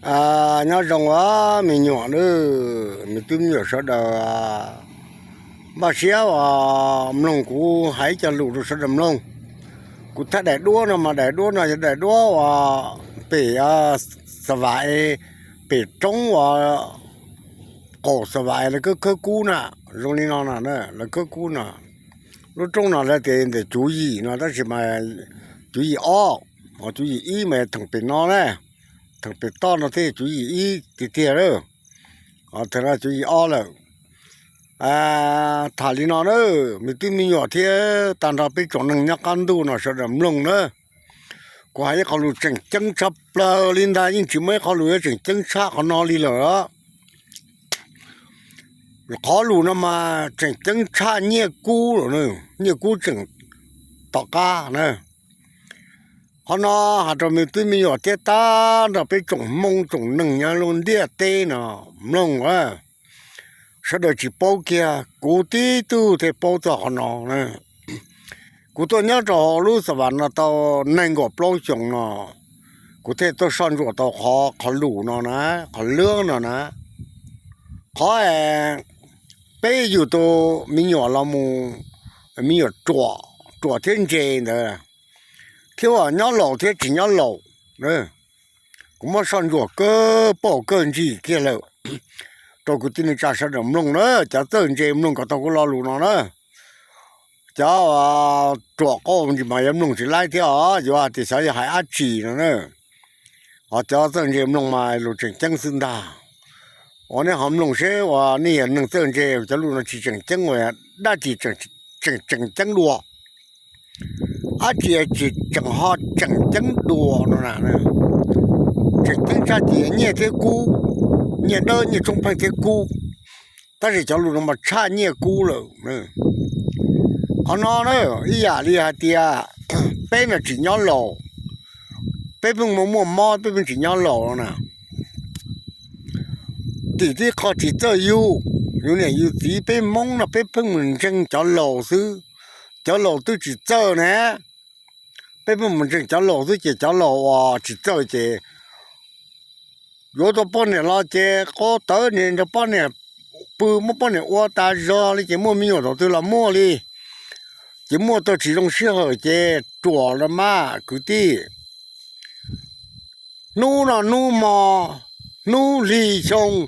Nyob zoo os me nyuam, me tub me nyuam sawv daws, npaj siab uas mloog kuv hais ib co lus rau sawv daws mloog. Kuv thaij daim duab no mas daim duab no yog daim duab uas pem Xav Vam, pem roob uas qaum Xav Vam lawv khawb khawb kub na, zoo li no na, lawv khawb kub no. Lub roob no lawv tias ntawm Cuv Yim no tab sis mas Cuv Yim ob, Cuv Yim ib mas theem pem no na, theem pem toj no thiab Cuv Yim ib tiag tiag lawm, thaum no Cuv Yim ob lawm. Tham li no na, me tub me nyuam thiab tag nrho peb tsoom neeg nyob qab ntuj no sawv daws mloog na. Kuv hais ib qho lus tseem ceeb tshaj plaws li ntag, yeej tsis muaj ib qho lus yuav tseem ceeb tshaj qhov no li lawm. Qhov lus no mas tseem ceeb tshaj nyiaj kub lawm, nyiaj kub tseem tom qab na. Qhov no hais rau me tub me nyuam thiab tag nrho peb tsoom Hmoob tsoom neeg nyob lub ntiaj teb no mloog, sawv daws tsis paub kiag, kuv tib tug thiaj paub txog qhov no. Kuv tuaj nyob rau hauv lub Xav Vam no tau nees nkaum plaub xyoos no, kuv thiaj tuaj soj ntsuam tau qhov, qhov lus no na, qhov lub no na. Qhov peb yug tau me nyuam los mus, me nyuam ruam, ruam thiab ntse ntawd, thiab uas nyob laus thiab tsis nyob laus, kuv muab soj ntsuam kawg paum kawg ntsis kiag lawm rau kwv tij neej tsa sawv daws mloog na. Cov txawj ntse mloog kom tau kuv lo lus no na. Cov ruam qauj ntsis mas yuav mloog tsis laib thiab os, yuav hais tias xyov yog hais dab tsi no na. Ho cov txawj ntse mloog mas lus tseem ceeb xwb ntag. Ua nej ho mloog seb uas nej yog neeg txawj ntse, cov lus no tsis tseem ceeb uas dab tsi tseem ceeb dua, dab tsi tsis tseem ho tseem ceeb dua no na. Tseem ceeb tshaj ces nyiaj thiab kub, nyiaj dawb nyiaj tshoob pheej thiab kub, tab sis cov lus no mas tshaj nyiaj kub lawm. Qhov no na, ib yam li hais tias peb no tsis nyob laus, peb pheej muaj muaj mob, peb pheej tsis nyob laus no na. Tim tib qho tsis txawj yug, yus niam yus txiv peb Hmoob no peb pheej mus ntseeg cov laus xwb. Cov laus twb tsis txawj na, peb pheej mus ntseeg cov laus xwb ces cov laus uas tsis txawj ces yuav tau poj niam los ces qau tawv niam nrog poj niam pw, muab poj niam ua tas zog li ces muaj me nyuam thaum twg los muaj li. Ces muaj tau tsis zoo sij hawm ces ruam los mas kwv tij. Hnub no hnub hmo, hnub hli xyoo,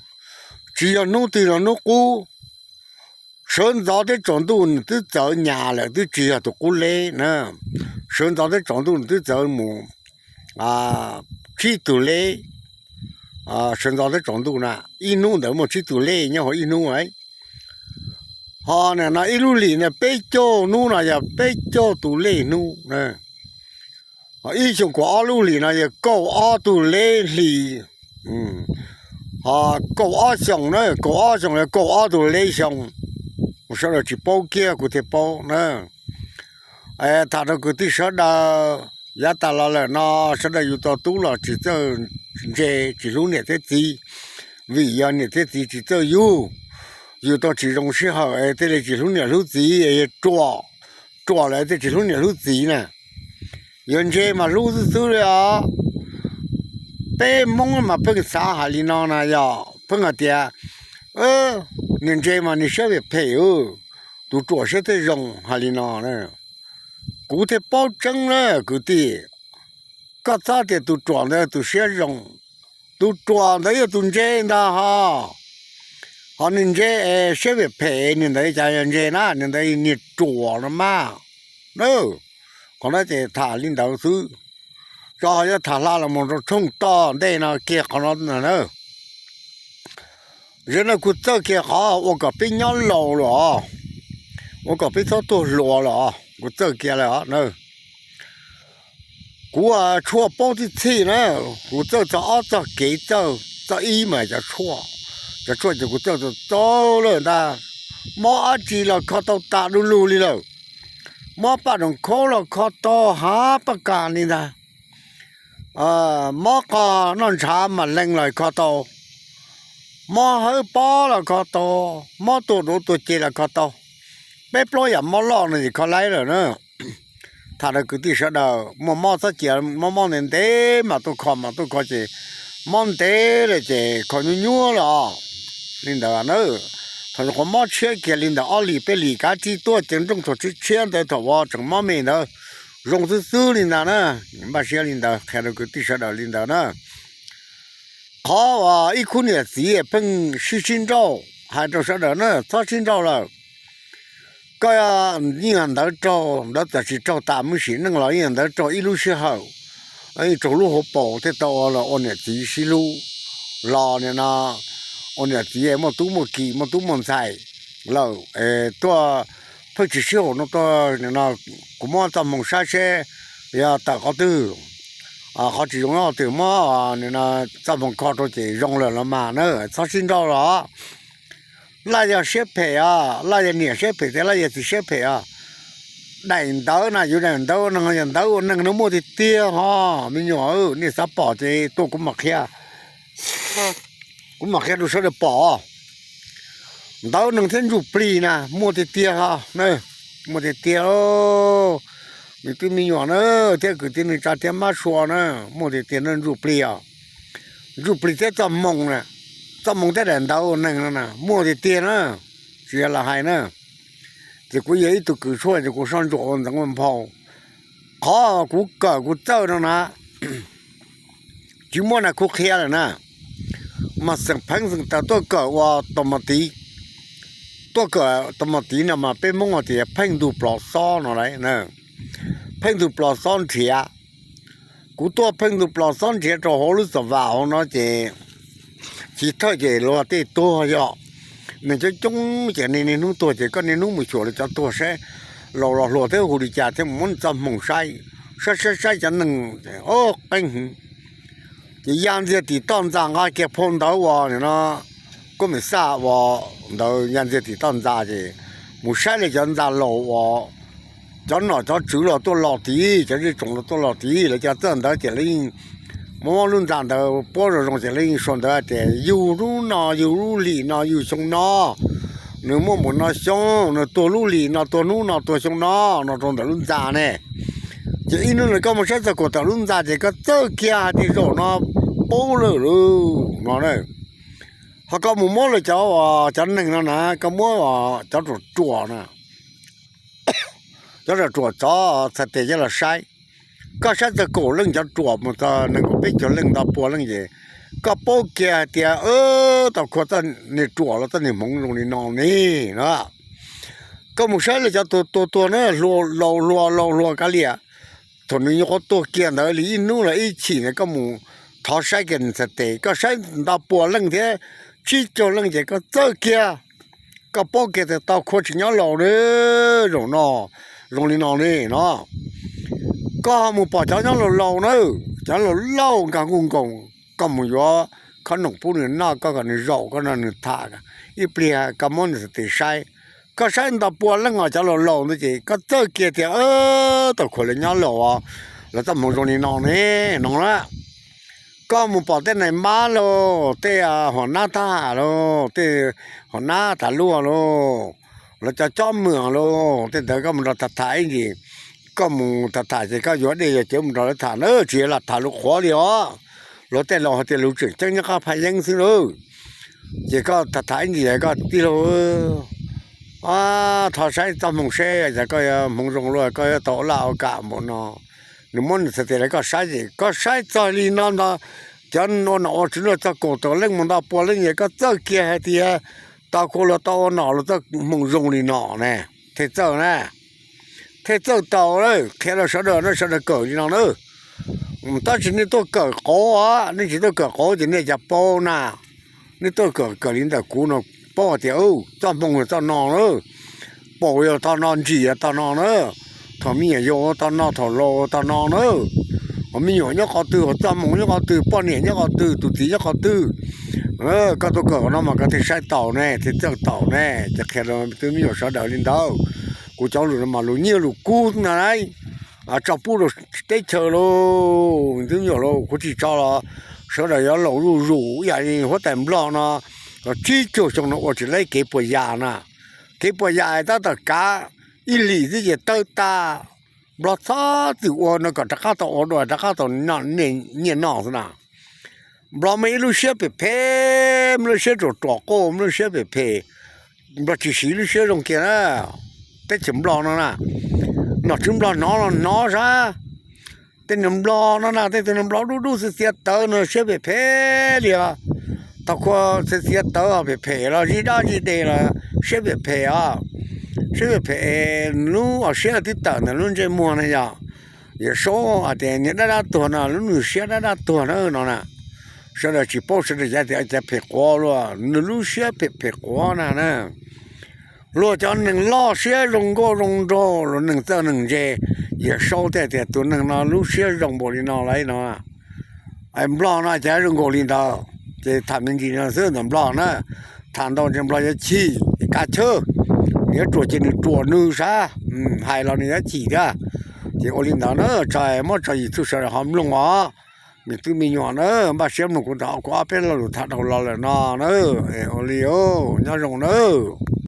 tsis yog hnub twg los hnub qub. Sawv ntxov thiab tsaus ntuj nws twb txawv nyas lawm, twb tsis yog tus qub leb na. Sawv ntxov thiab tsaus ntuj nws twb txawv mus tsib tug leb. Sawv ntxov thiab tsaus ntuj na, ib hnub ntawd muaj tsib tug leb nyob hauv ib hnub. Ho nim no ib lub hlis no peb caug hnub no yog peb caug tus lej hnub. Ho ib xyoos kaum ob lub hlis no yog kaum ob tug leb hli. Ho kaum ob xyoos na, kaum ob xyoos yog kaum ob tus leb xyoo. Sawv daws tsis paub kiag kuv thiaj paub na. Tham rau kwv tij sawv daws, yav tas los lawm no sawv daws yus tau tub los tsis txawj ntse, tsis hlub niam thiab txiv, vim yog niam thiab txiv tsis txawj yug. Yus tau tsis zoo sij hawm es thiaj li tsis hlub niam hlub txiv, ruam, ruam lawm thiaj tsis hlub niam hlub txiv na. Yuav ntse mas hlub xwb xwb li os. Peb Hmoob mas pheej xav hais li no na, yog pheej hais tias nws ntse mas nws siab phem phem, tus ruam siab thiaj zoo hais li no. Kuv thiaj paub tseeb na kwv tij. Koj txhob tias tus ruam ntawd tus siab zoo, tus ruam ntawd yog tus ntse ntag ho. Ho nws ntse es siab phem phem, nws ntawd cas yog ntse na, nws ntawd niag ruam no mas. Qhov no ces tham li ntawd xwb, tso ho yuav tham hla los mus rau tshooj tom ntej no kiag qhov no na. Zaum no kuv txawj kiag qhov ua kom peb nyob laus lawm os, ua kom peb txhob tuag hluas lawm os, kuv txawj kiag lawm os na. Kuv tshuaj paub txij txhij na, kuv txawj txog ob txoj kev txawj. Txoj ib mas cov tshuaj, cov tshuaj ces kuv txawj txaus txaus lawm ntag. Mob dab tsi los kho tau tas du lug li lawm. Mob paj room khaub los kho tau, hav paj kas li ntag. Mob qog noj ntshav mas lees los kho tau, mob hawb pob los kho tau, mob tua duav tua ce los kho tau. Peb plaub yam mob loj no ces kho laib lawm na. Tham rau kwv tij sawv daws, muaj mob txhob cia, mob mob ntev ntev mam tuaj kho, mam tuaj kho ces mob ntev lawm ces kho nyuaj nyuaj lawm os. Li ntawd na, thaum nyuam qhuav mob tshiab kiag li ntawm ob hlis peb hlis kav tsij tuaj ces nrooj thaum tshiab tshiab ntawd thaum uas tseem mob me ntawd zoo xwb xwb li ntag na. Npaj siab li ntawd qhia rau kwv tij sawv daws li ntawd na. Qhov uas ib khub niam txiv pheej sib sib nrauj hais rau sawv daws na, txhob sib nrauj lawm. Koj yeej ntawd raug, ntawd txawm tsis raug tas muaj sim neej los yeej ntawd raug ib lub sij hawm, yeej raug lub hauv paus thiaj tau ua los ua niam txiv sib hlub los nim no, ua niam txiv muaj tub muaj ki muaj tub muaj ntxhais lawm tuaj, pheej tsis sib haum no tuaj nim no, kuv muab txoj hmoo saib seb yog tawm qhov twg, qhov tsis zoo qhov twg, muab nim no txoj hmoo kho rau ces zoo lawm los mas na, txhob sib nrauj los. Laj yog siab phem os, laj yog niam siab phem thiab laj yog txiv siab phem os. Daim ntawv na, yus daim ntawv ua neeg, yog ntawv ua neeg no muaj tiag tiag ho. Me nyuam, nej xav pom ces tuaj kuv mam qhia, kuv mam qhia rau sawv daws pom. Ntawv neeg thiab ntsuj plig na muaj tiag tiag ho, muaj tiag tiag. Me tub me nyuam na, thiab kwv tij neej tsa thiab mab sua na, muaj tiag tiag na ntsuj plig os. Ntsuj plig thiab txoj hmoo na, txoj hmoo thiab daim ntawv ua neeg no na muaj tiag tiag na, tsis yog lam hais na. Ces kuv yog ib tug kws tshuaj ces kuv soj ntsuam ua ntxeev ua nphau. Qhov kuv kawm kuv txawj no na, tsis muaj na, kuv qhia lawm na. Mas xeem pheev xeem tawm tuaj kawm ua tau mas tiv, tuaj kawm tau mas tiv no mas peb Hmoob tias pheej ntug plov xob no lauj. Pheej ntug plov xob nrhiav. Kuv tuaj pheej ntug plov xob nrhiav rau hauv lub xas vas hauv no ces chiv thawj ces luag tej tuag yog neeg coob coob ces niaj hnub tuag ces koj niaj hnub mus xyuas lawv cov tuag saib laus los hluas thiab hu li cas thiab mus muab nws txoj hmoo saib, saib saib saib cov neeg, o, qeeb heev. Ces ya ntxiag tim toj ntxa nqa kiag phau ntawv uas nim no koj mem xaj ua ntawd ya ntxiag tim toj ntxa ces mus saib lawv cov ntxa laus uas cov nom cov tswv los tuaj los tid, cov zej tsoom los tuaj los tid, lawv cov txawj ntawv ces lawv yeej muab lub ntxa ntawd puab zoo zoo ces lawv yeej sau ntawv tias yug lub no yug lub hlis no yug xyoo no, nws muaj npaum no xyoo, nws tuag lub hlis no tuag hnub no tuag xyoo no, no rau ntawm lub ntxa ne. Ces ib hnub no koj mus saib txog kaum tawm lub ntxa ces koj txawj kiag hais tias zaum no paub lawm lauj no. Ho koj mus muab lawv cov, cov neeg no na, koj muab cov ruam ruam na, cov ruam ruam cov txhais tes coj los saib. Koj saib txog kaum leej cov ruam mus txog nees nkaum peb caug leej nto pua leej ces koj paub kiag hais tias tau khua txoj niag ruam los txoj niag hmoov zoo li no ne no. Koj mus saib lawv cov tuag tuag tuag na, laus hluas laus hluas kav liam, thaum nws nyuam qhuav tuag kiag ntawd li ib hnub los ib chim ntawd koj mus thov saib kiag nws txhais tes, koj saib nto pua leej thiab tsib caug leej ces koj txawj kiag, koj paub kiag tias tau khua tsis nyob laus ne, zaum no zoo li no ne no. Koj ho mus pom cov nyob laus laus na, cov laus laus nkag nkuj nkoos, koj mus yuav khob noom pub nws noj, koj kom nws zaum, koj nrog nws tham ib pliag, koj muab nws txhais tes saib. Koj saib nto pua leej os cov laus laus ntawd ces koj txawj kiag tias tau khua lawv nyob laus, lawv txoj hmoov zoo li no ne no na. Koj mus pom tej nais mab lauj, tej hom nab thab ham lauj, tej hom nab tas luaj lauj, lawv cov cob mwam lauj, tej ntawd koj mus nrog tham tham ib ntsis, koj mus tham tham ces koj yuav dej yuav cawv mus nrog lawv tham na, tsis yog lam tham lus qhuav li os. Luag tej laus hais tias lus tseem ceeb nyob qab phaj yeeb xwb lauj. Ces koj tham tham ib ntsis koj tij laug, thov saib txoj hmoo seb yog koj yuav hmoov zoo luaj koj yuav tau ua laj ua kam npaum no. Nws muab nws txhais tes rau koj saib ces koj saib txog li no ntag, cov ua nom ua tswv no txog kaum tawm leej mus nto pua leej ces koj txawj kiag hais tias tau khua luag tau ua nom luag txoj hmoo zoo li no ne, thiaj txawj na. Thiaj txawj tau lawm, qhia rau sawv daws na, sawv daws kawm li no na. Tab sis nej tuaj kawm qauv, nej tsis tuaj kawm qauv ces nej cas paub na. Nej tuaj kawm, kawm li ntawm kuv no paub hais tias txoj hmoo yog txoj no na, paus yog tog no, ntsim yog tog no na, thaum me nyuam yaus ua tog no, thaum laus ua tog no na. Hos me nyuam nyob qhov twg, hos txoj hmoo nyob qhov twg, poj niam nyob qhov twg, tus txiv nyob qhov twg, koj tuaj kawm no mas koj thiaj saib taus ne, thiaj txawj taus ne. Ces qhia rau me tub me nyuam sawv daws li ntawd. Kuv cov lus no mas lus nyiaj lus kub na, tso pub rau teb chaws lauj, me tub me nyuam lauj, kuv tsis tso los sawv daws yuav laus zuj zus ib yam li huab tais Nplog no, tsib caug xyoo no ua tsis laib kev puas yam na. Kev puas yam tab tom kav ib hlis xwb ces tawg tag. Nplog txhob txwm ua no kom rov qab tau ua dua, rov qab tau nyiaj noj xwb na. Nplog muaj ib lub siab phem phem, muaj lub siab ruam ruam quaj, muaj lub siab phem phem. Nplog tsis siv lub siab zoo kiag na. Teb chaws Nplog no na, nom tswv Nplog hnov los hnov sab. Tej niag Nplog no na, tej tug niag Nplog dub dub txiv txiav tawv no siab phem phem li os. Thaum kuv txiv txiav tawv phem phem los zij dab zij deg los siab phem phem os. Siab phem phem, lub siab twb tawm ntawm lub ntsej muag na yog. Yawm Saub hais tias niag dab dab tuag no lub nws siab dab dab tuag na no na. Sawv daws tsis paub, sawv daws xav tias cas phem quav luaj, nws lub siab phem phem quav na na. Luag cov neeg loj siab zoo nkauj zoo nraug, luag neeg txawj neeg ntse, Yawm Saub thiaj tias tus neeg no lub siab zoo npaum li no lawm no. Nplog no cas zoo nkaus li ntawd, ces tham me ntsis no xwb ntawm Nplog na. Tham ntau ces Nplog yuav chim, kav chawj, nws yuav ruam ces nws ruam nws sab, hais los nws yuav chim thiab. Ces ua li ntawd na, tso muab tso yim txuj sawv daws ho mloog os. Me tub me nyuam na, npaj siab mloog kuv tau kuv ob peb lo lus tham dhau los lawm no na. Ua li, nyob zoo na.